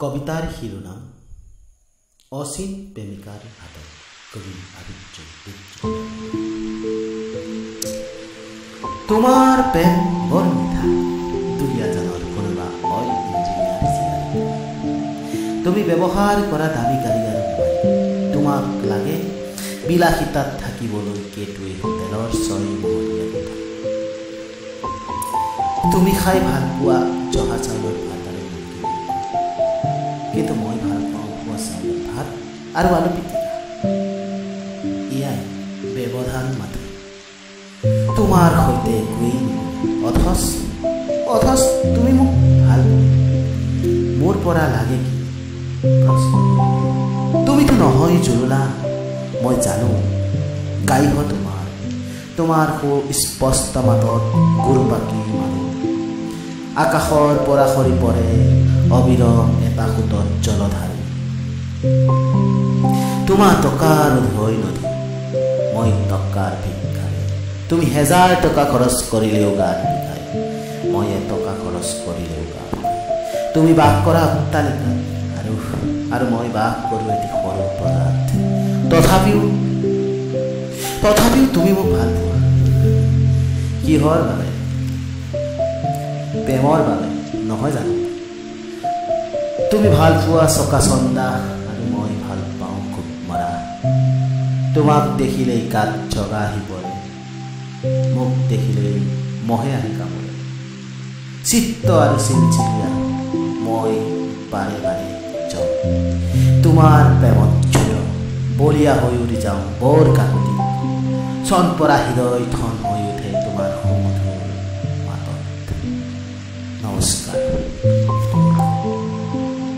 কবিতাৰ শিৰোনাম অচিন প্ৰেমিকাৰ হাতত, কবি আদিত্য। তোমাৰ প্ৰেম বৰ মিঠা, দুলীয়াজানৰ কোনোবা অইল ইঞ্জিনিয়াৰ চিনাৰী। তুমি ব্যৱহাৰ কৰা দামী গাড়ী আৰু মোবাইল। তোমাক লাগে বিলাসিতাত থাকিবলৈ কেটৱে হোটেলৰ ছয়মহলীয়া কোঠা। তুমি খাই ভাল পোৱা জহা চাউলৰ ভাত আৰু মুৰ্গী, কিন্তু মই ভাল পাওঁ উখোৱা চাউলৰ ভাত আৰু আলু পিটিকা। এয়াই ব্যৱধান মাথো। তোমাৰ সৈতে একোৱেই নিমিলে, অথচ অথচ তুমি মোক ভাল পোৱা। মোৰ পৰা লাগে কি প্ৰশ্ন? তুমিতো নহয় জুৰুলা, মই জানো গাইহ তোমাৰ তোমাৰ সুস্পষ্ট মাতত গুৰুপাকী মাৰো। আকাশৰ পৰা সৰি পৰে অবিৰম এটা সোঁতত জলধাৰী। তোমাৰ টকাৰ উভৈ নদী, মই টকাৰ ভিক্ষাৰী। তুমি হেজাৰ টকা খৰচ কৰিলেও গা নিবিষায়, মই এটকা খৰচ কৰিলেও গা বিষায়। তুমি বাস কৰা অট্টালিকাত আৰু আৰু মই বাস কৰোঁ এটি সৰু পদাৰ্থ। তথাপিও তথাপিও তুমি মোক ভাল পোৱা। কিহৰ বাবে? প্ৰেমৰ বাবে নহয় জানো? তুমি ভাল পোৱা চকা চন্দা আৰু মই ভাল পাওঁ খুব মৰা। তোমাক দেখিলেই গাত জগা আহি পৰে, মোক দেখিলেই মহে আহি কামোৰে। চিত্ত আৰু চিলচিলীয়া মই বাৰে বাৰে যাওঁ তোমাৰ প্ৰেমত ঝুল বলীয়া হৈ উৰি যাওঁ বৰ কাকতি। চন পৰা হৃদয় ধন